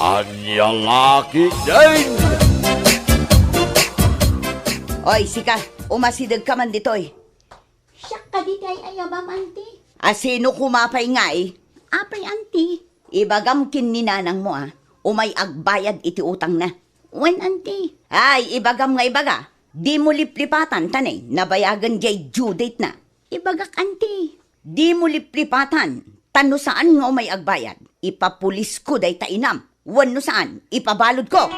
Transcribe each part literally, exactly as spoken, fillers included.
Ania la ketdin? Oy, sika, umasidegka man ditoy. Siak kadi ti ay-ayabam, Auntie. A sino koma pay ngay? Apay, Auntie? Ibagam ken ni nanangmo a umay agbayad iti utangna. Wen, Auntie. Ay, ibagam nga ibaga, dimo liplipatan ta nay nabayagen diay due date na. Ibagak, Auntie. Dimo liplipatan, ta no saan nga umay agbayad, ipapulisko dayta inam. Wenno saan, ipabaludko.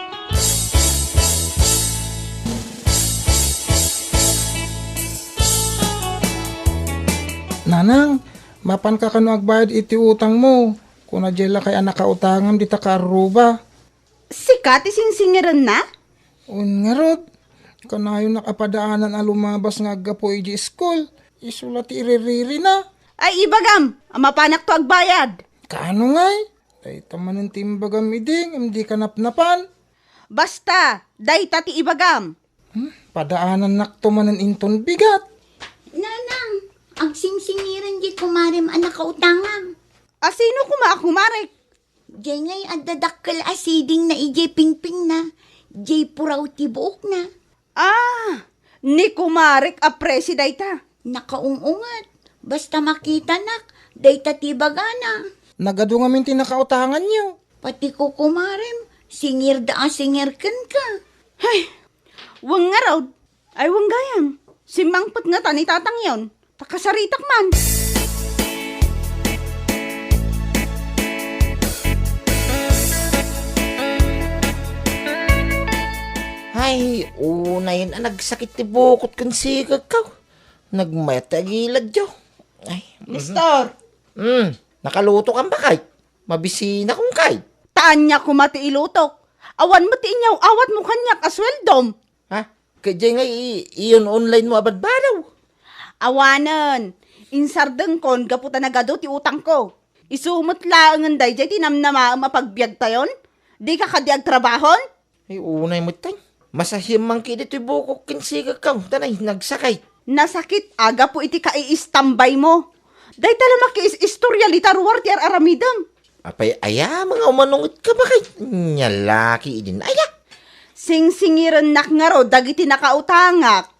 Nanang, mapanka kano agbayad iti utangmo? Kuna diay lakay a nakautangam dita kaarruba. Sika ti singsingirenna? Wen ngarud, kanayonak a padaanan a lumabas nga aggapu idiay iskul. Isu la ti iriririna. Ay, ibagam a mapanakto agbayad. Kaano ngay? Dayta manen ti imbagam idi ngem dika napnapan. Basta, dayta ti ibagam. Hmm, padaanannakto manen inton bigat. Nanang, agsingsingiren diay kumarem a nakautangam. A sino koma a kumarek? Diay ngay adda dakkel a sidingna idiay pingpingna, diay puraw ti buokna. Ah, ni kumarek a presi dayta. Nakaung-unget. Basta makitanak, dayta ti bagana. Nagadu ngamin ti nakautanganyo. Pati kukumarem, singirda a singir kenka. Hay, wen ngarud, ay wen gayam, simmangpet ngata ni tatangyon, ta kasaritak man. Hay, unayen a nagsakit ti bukot ken sigegko. Nagmayat ti agiladyo. Ay, mhm. Mister! Hmm, nakalutokan bakay? Mabisina kong kay? Ta ania koma ti ilutok? Awan met ti inyaw-awatmo kaniak a sueldom. Ha? Ket diay nga i-, iyon online mo a badbadaw? Awanen, insardengkon gapu ta nagadu ti utangko. Isu met laengen daydiay ti namnamaem a pagbiagtayon? Dika kadi agtrabahon? Ay, unay metten. Masahiem man kadi ti bukok ken sigegko, ta nay, nagsakit. Nasakit a gapu iti kai-istambaymo. Dayta la makiis-istorial ita ruar ti ar-aramidem. Apay aya, nga umanunget ka bakay? Nia la ketdin aya? Singsingirennak ngarud dagiti nakautangak.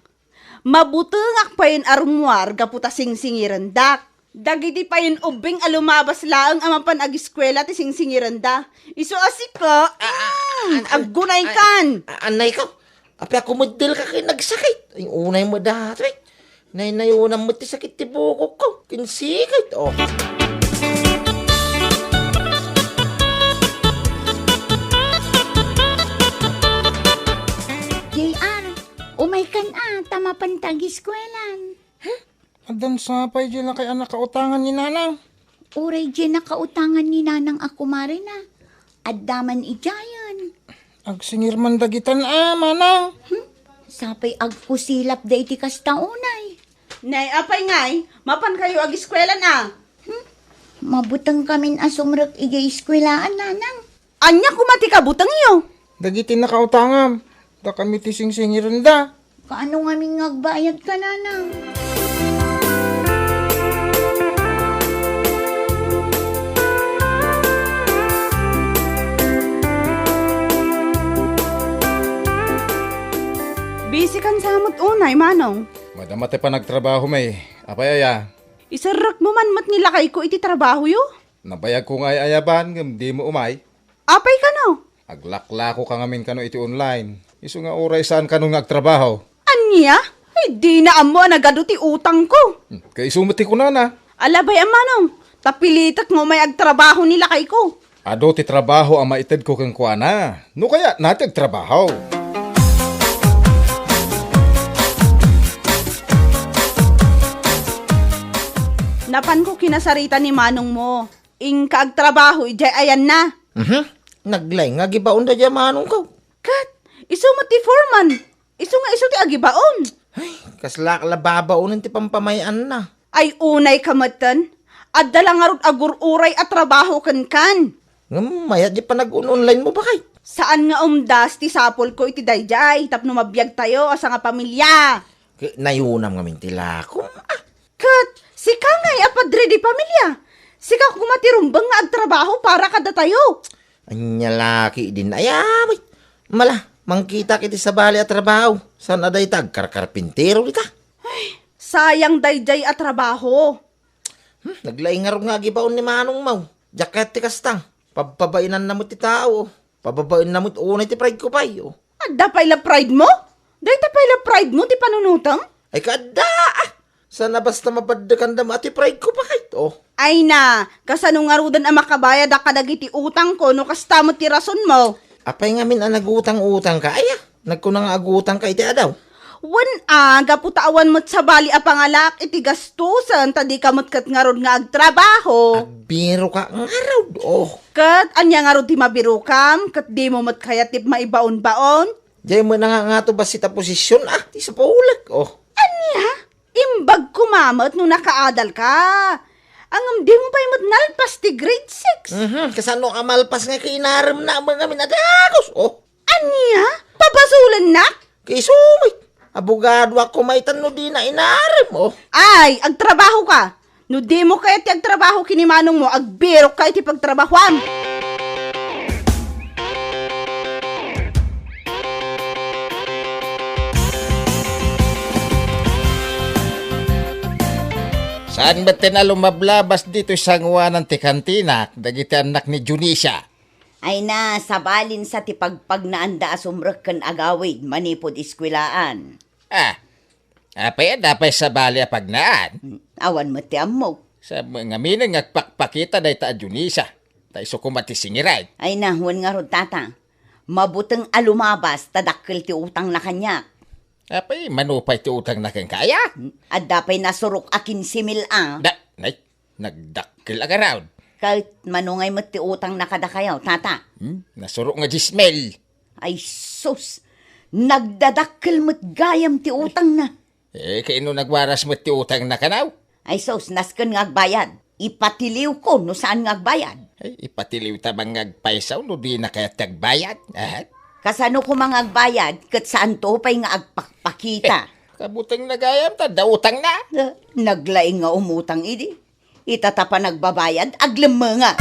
Mabutengak payen a rummuar gapu ta singsingirendak. Dagiti payen ubbing a lumabas laeng a mapan agiskuela ti singsingirenda. Isu a sika, ah, ah, mm, ah, ah, aggunaykan. Ah, ah, anay ka. Apay a kumeddel ka ken nagsakit? Ay, unay mo datoy. Naynayonam met ti sakit ti bukokko. Kinsikit, oh. J R, umaykan a, ta mapan ta agiskuelan. Addan sapay diay lakay a nakautangan ni Nanang. Uray diay nakautangan ni Nanang a kumarena, adda man idiayen. Agsingir man dagitan a, Manang. Hmm? Sapay agkusilapda iti kasta unay. Nay, apay ngay, mapankayo agiskuelan a? Hmm? Mabutengkamin a sumrek idiay iskuelaan, Nanang. Ania koma ti kabutengyo? Dagiti nakautangam, dakami ti singsingirenda. Kaano ngamin nga agbayad ka, Nanang? Busy kan sa met unay, Manong. Madama ti panagtrabaho, may. Apay aya? Iserrekmo man met ni lakayko iti trabahoyo? Nabayagko nga ay-ayaban ngem dimo umay. Apay kano? Aglaklako ka ngamin kano iti online. Isu nga uray saan kano nga agtrabaho. Ania? Ay, dina ammo a nagadu ti utangko. Hmm, kaisu met ti kunana. Alabay a Manong, ta pilitek nga umay agtrabaho ni lakayko. Adu ti trabaho a maitedko kenkuana. No kayatna ti agtrabaho. Napanko kinasarita ni Manongmo. Inka agtrabaho idiay ayanna. Mhm. Naglaing nga agibaon daydiay a manongko. Ket, isu met ti foreman. Isu nga isu ti agibaon. Ay, kaslak la babaonen ti pampamay-anna. Ay, unay ka metten. Adda la ngarud agur-uray a trabaho kenkan. Ngem mayat diay panag-on-online mo, bakay? Saan nga umdas ti sapulko iti daydiay tapno mabiagtayo a sangapamilia. Ket nayonam ngamin ti lakom. Ah, Ket sika ngay a padre di pamilia. Sika koma ti rumbeng nga agtrabaho para kadatayo. Ania la ketdin aya met. Mala, mangkitak iti sabali a trabaho. Saan a dayta agkarkarpintero dita? Sayang daydiay a trabaho. Hmm, naglaing ngarud nga agibaon ni manongmo. Diak kayat ti kasta. Pabpabainanna met ti tao. Pababainna met unay ti pride ko pay, oh. Adda pay la pride mo? Dayta pay la pride mo ti panunoteng? Ay, kaadda, ah. Saan a basta mabaddekandam a ti pride ko pay, oh. Ay na, kasano ngaruden a makabayad a kadagiti utangko no kasta met ti rasonmo? Apay ngamin a nagutang-utangka, aya? Nagkuna nga agutangka iti adaw. Wen a, gapu ta awan met sabali a pangalak iti gastusen ta dika met ket ngarud nga agtrabaho. Agbiroka ngarud, oh. Ket ania ngarud ti mabirokam ket dimo met kayat ti maibaonbaon? Diay met nga ngato bassit a posisyon, ah, ti sapulek, oh. Ania? Imbag koma met no nakaadalka. Ngem dimo pay met nalpas ti grade six. Mhm, kasano a malpas nga kinarem na ngamin a dagus, oh. Ania? Pabasolennak? Kisuy! Abogadoak koma itan no dina inarem, oh. Ay, agtrabahoka! No dimo kayat ti agtrabaho ken ni manongmo, agbirokka iti pagtrabahoam! Saan met ti nalumablabas ditoy sangoanan ti kantinak dagiti annak ni Dionisia? Ay na, sabalin sa ti pagpagnaanda a sumrek ken agawid manipud eskuelaan. Ah, apay, adda pay sabali a pagnaan? Hmm, awan met ti ammok. Sa ngamin nga agpakpakita dayta a Dionisia, ta isu koma ti singiran. Ay na, wen ngarud, tata. Mabuteng a lumabas ta dakkel ti utangna kaniak. Apay, mano pay ti utangna kenka aya? Hmm, adda pay nasurok a kinse mil a. Da, nay, Nagdakkel a garaud. Ket mano ngay met ti utangna kadakayo, tata? Hmm? Nasurok nga diesmil. Ay sus! Nagdadakkel met gayam ti utangna. Eh, kayno nagwaras met ti utangna kanaw? Ay sus, nasken nga agbayad. Ipatiliwko no saan nga agbayad. Ay, ipatiliwta man nga agpaysaw no dina kayat ti agbayad. Ahat? Kasano koma nga agbayad ket saanto pay nga agpakpakita? Eh, kabutengna gayam ta adda utangna. Eh, naglaing nga umutang idi. Ita ta panagbabayad, aglemmengak.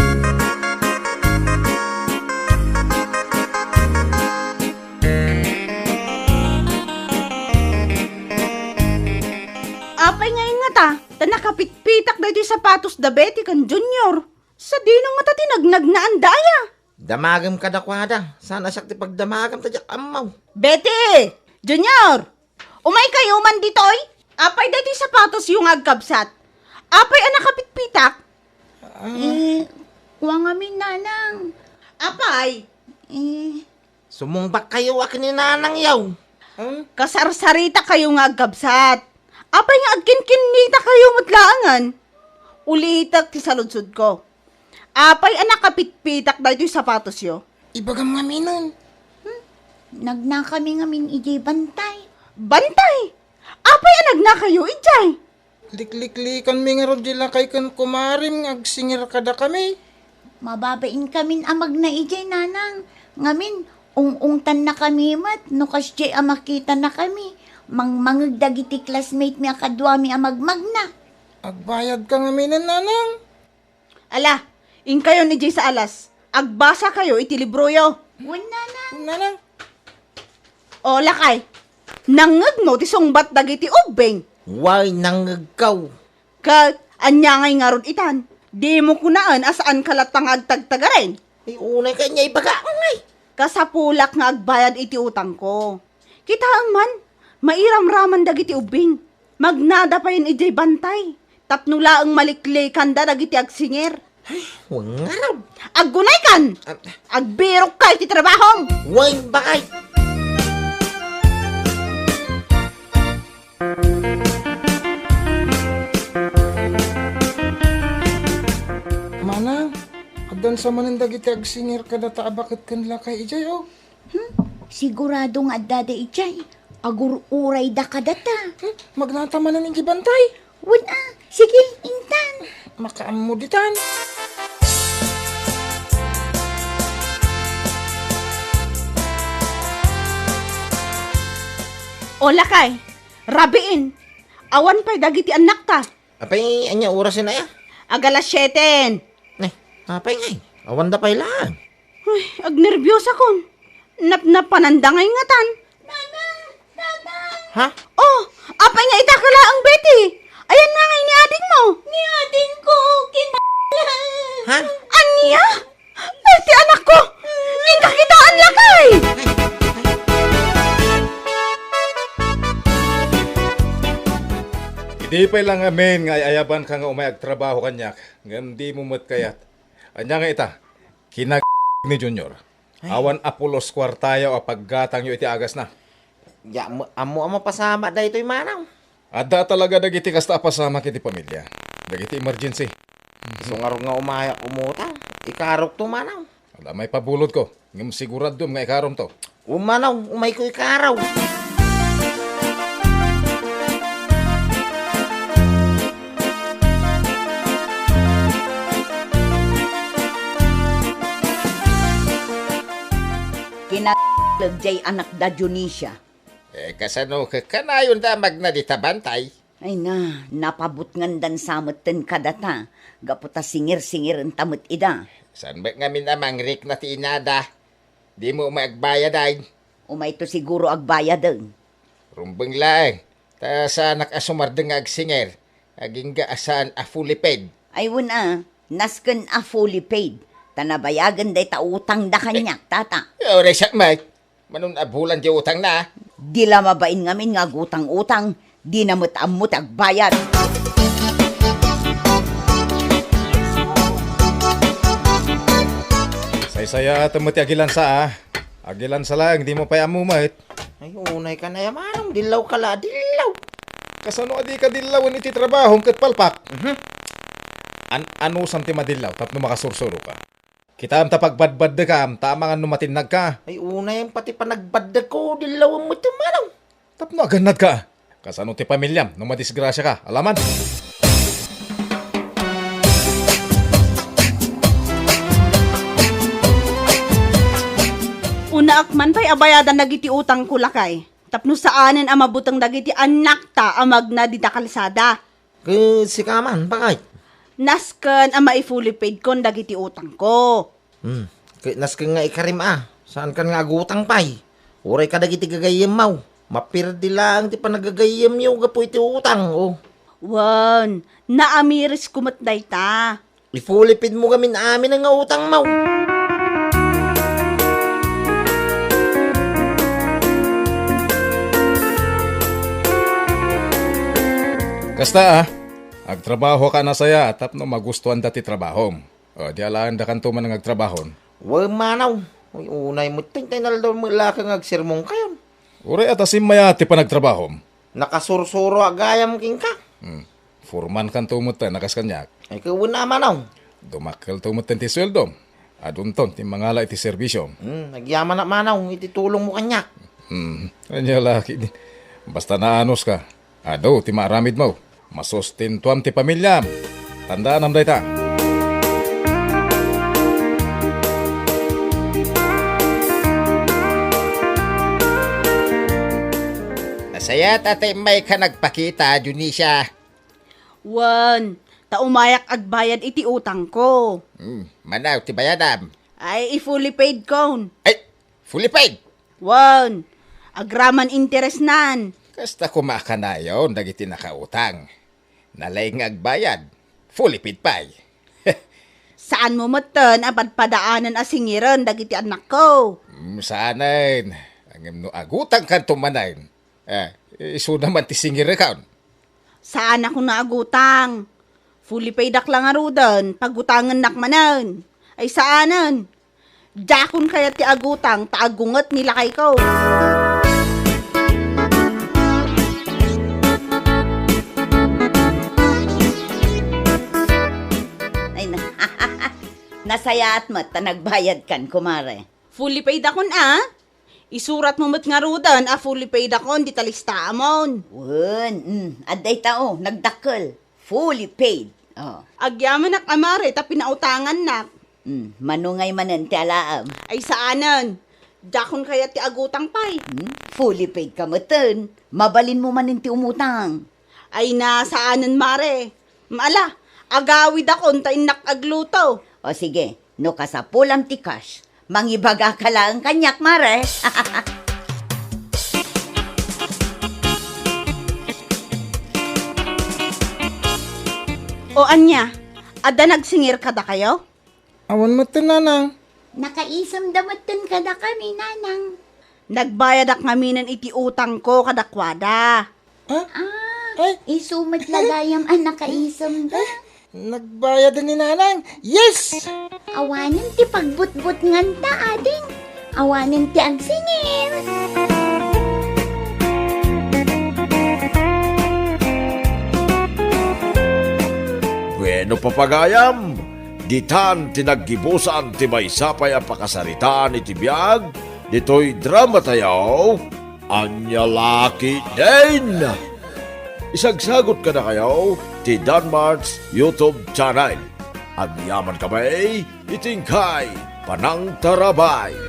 Apay nga ingata, ta nakapitpitak daytoy sapatos da Betty ken Junior. Sadino ngata ti nagnagnaan daya? Damagem kadakuada. Saan a siak ti pagdamagem ta diak ammo. Betty! Junior! Umaykayo man ditoy? Apay daytoy sapatosyo nga agkabsat? Apay a nakapitpitak? Ah. Eh, kua ngamin, nanang. Apay? Eh. Sumungbatkayo a ken ni nanangyo. Hmm? Kasarsaritakayo nga agkabsat. Apay nga agkinkinnitakayo met laengen? Ulitek ti saludsodko. Apay a nakapitpitak daytoy sapatosyo? Ibagam ngaminen. Hmm? Nagnakami ngamin idiay bantay. Bantay? Apay a nagnakayo idiay? Likliklikanmi ngarud di lakay ken kumarim nga agsingir kadakami. Mababainkamin a magna idiay, nanang. Ngamin, ung-ungtannakami met no kasdiay a makitanakami. Mangmangeg dagiti classmate mi a kaduami a magmagna. Agbayadka ngaminen, nanang? Ala, inkayon idiay sa alas. Agbasakayo iti libroyo. Wen, nanang. Nanang. O, lakay. Nangngegmo ti sungbat dagiti ubbing? Way, nangngegko. Ket, ania ngay ngarud itan? Dimo kunaen a saanka latta nga agtagtagaren? Ay, unay kaniak ibaga ngay. Kasapulak nga agbayad iti utangko. Kitaem man, mairamraman dagiti ubbing. Magnada payen idiay bantay, tapno laeng maliklikanda dagiti agsingir. Ay, wen ngarud. Aggunaykan! Ah. Agbirokka iti trabahom! Wen, bakay! Manang, addan sa manen dagiti agsingir kadata a baket ken lakay idiay, o. Hmm? Sigurado nga addada idiay. Agur-urayda kadata. Hmm? Magnata manen iti bantay? Wen a. Sige, intan. Makaammo ditan. O lakay, rabiin. Awan pay dagiti annakta. Apay, ania orasen aya? Agalas siete. Eh, apay ngay? Awanda pay laeng. Agnerbiosakon. Napnapananda ngay ngatan. Mama! Papa! Ha? Oh, apay nga ita ka laeng, Betty? Ayanna ngay ni adingmo? Ni adingko, kin- Ha? Ania? Ay, ti anakko! Inka kitaan, lakay! Idi pay la ngamin nga ay-ayabanka nga umay agtrabaho kaniak, ngem dimo met kayat. Ania nga ita? Kinag- ni Junior. Ay. Awan a pulos kuartayo a paggatangyo iti agasna. Ya, mo-, ammo a mapasamak daytoy, manang. Adda talaga dagiti kasta a pasamak iti pamilia. Dagiti emergency. Isu ngarud nga umayak umutang. Ikarokto, manang. Ala, maipabulodko. Ngem siguradom nga ikaromto. O, manang, umayko ikaraw. Kinatleg jay anakda Dionisia. Eh, kasano ka-, kanayon da magna dita bantay? Ay na, napabutngandan sa metten kadata, gapu ta singir-singirenta met ida. Saan met ngamin a mangrikna ti inada? Dimo umay agbayad, ay? Umayto siguro agbayaden. Rumbeng laeng, ta saanak a sumardeng nga agsingir, agingga a saan a fully paid. Ay, wen a, nasken a fully paid, ta nabayagen dayta utangda kaniak, tata. Eh, uray siak met. Manon a bulan ti utangna? Di la mabain ngamin nga agutang-utang, dina met ammo ti agbayad. Saysayaatem met ti agilansa, a. Agilansa laeng, dimo pay ammo met. Ay, unay ka na ya, manang, dillaw ka la, dillaw. Kasano a dika dillawen iti trabahom ket palpak? Mhm. An-, anusam ti madillaw tapno makasursuroka? Kitaem ta pagbadbaddekam, ta amangan no matinnagka. Ay, unay pati panagbaddekko, dillawem met ti manang. Tapno agannadka. Kasano ti pamiliam no madisgrasiaka? Alaman. Unaak man pay a bayadan dagiti utangko, lakay. Tapno saanen a mabuteng dagiti annakta a magna dita kalsada. Ket sika man, bakay? Nasken a mai-fully paid kon dagiti utangko. Hmm. Ket nasken nga ikarim a, saankan nga agutang pay. Uray kadagiti gagayyemmo, mapirdi laeng ti panagagayyemyo gapu iti utang, o. Wen, naamirisko met dayta. I-fully paid mo gamin amin nga utangmo. Kasta, a, agtrabahoka a nasayaat tapno magustuanda ti trabahom. O, di alaendakanto man nga agtrabahon. Wen, manang. Uy, unay met ti inaldaw met la nga agsermonkayon. Uray a ta simmayaat ti panagtrabahom. Nakasursuro a gayam kenka. Hmm. Foremankanto met a kas kaniak. Ay, ket wen a, manang. Dumakkelto met ti sueldom. Adunton ti mangala iti serbisiom. Hmm, agyamanak, manang, iti tulongmo kaniak. Hmm, ania la ketdi. Basta naanuska, adu ti maaramidmo. Masustentuam ti pamiliam. Tandaanam dayta. Nasayaat a ta immayka nagpakita, Dionisia. Wen, ta umayak agbayad iti utangko. Hmm, mano ti bayadam? Ay, i-fully paid kon. Ay, fully paid? Wen, agraman interesnan. Kasta koma a kanayon dagiti nakautang. Nalaing nga agbayad, fully paid pay. Saanmo metten a padpadaanen a singiren dagiti annakko? Hmm, saanen. Ngem no agutangkanto manen, eh, isuna man ti singirekon. Saanakon a agutang. Fully paydak la ngaruden, pagutangennak manen. Ay, saanen. Diakon kayat ti agutang ta agunget ni lakayko. Ay, na-, nasayaat met ta nagbayadkan, kumare. Fully paid akon, a? Isuratmo met ngaruden a fully paid akon dita listaamon. Wen, mm, adda ita, o, nagdakkel. Fully paid. O. Agyamanak a mare ta pinautangannak. Mm, mano ngay manen ti alaem? Ay, saanen. Diakon kayat ti agutang pay. Mm, fully paid ka metten. Mabalinmo manen ti umutang. Ay na, saanen, mare. Ala, agawidakon ta innak agluto. O sige, no kasapulam ti cash, Mangibagaka laeng kaniak, Mare. O ania, adda nagsingir kadakayo? Awan metten, Nanang. Nakaisem da metten kadakami, Nanang. Nagbayadak ngaminen iti utangko kadakuada. Ah? Ah, Ay. Isu met la gayam a nakaisem da. Nagbayad ni Nanang. Yes! Awanen ti pagbutbutnganta, ading. Awanen ti agsingir. Bueno, papagayam, ditan ti naggibusan ti maysa pay a pakasaritaan iti biag ditoy dramatayo. Ania la ketdin? Isagsagot kadakayo ti Danmart's YouTube channel. Agyaman kami iti inkay panangtarabay.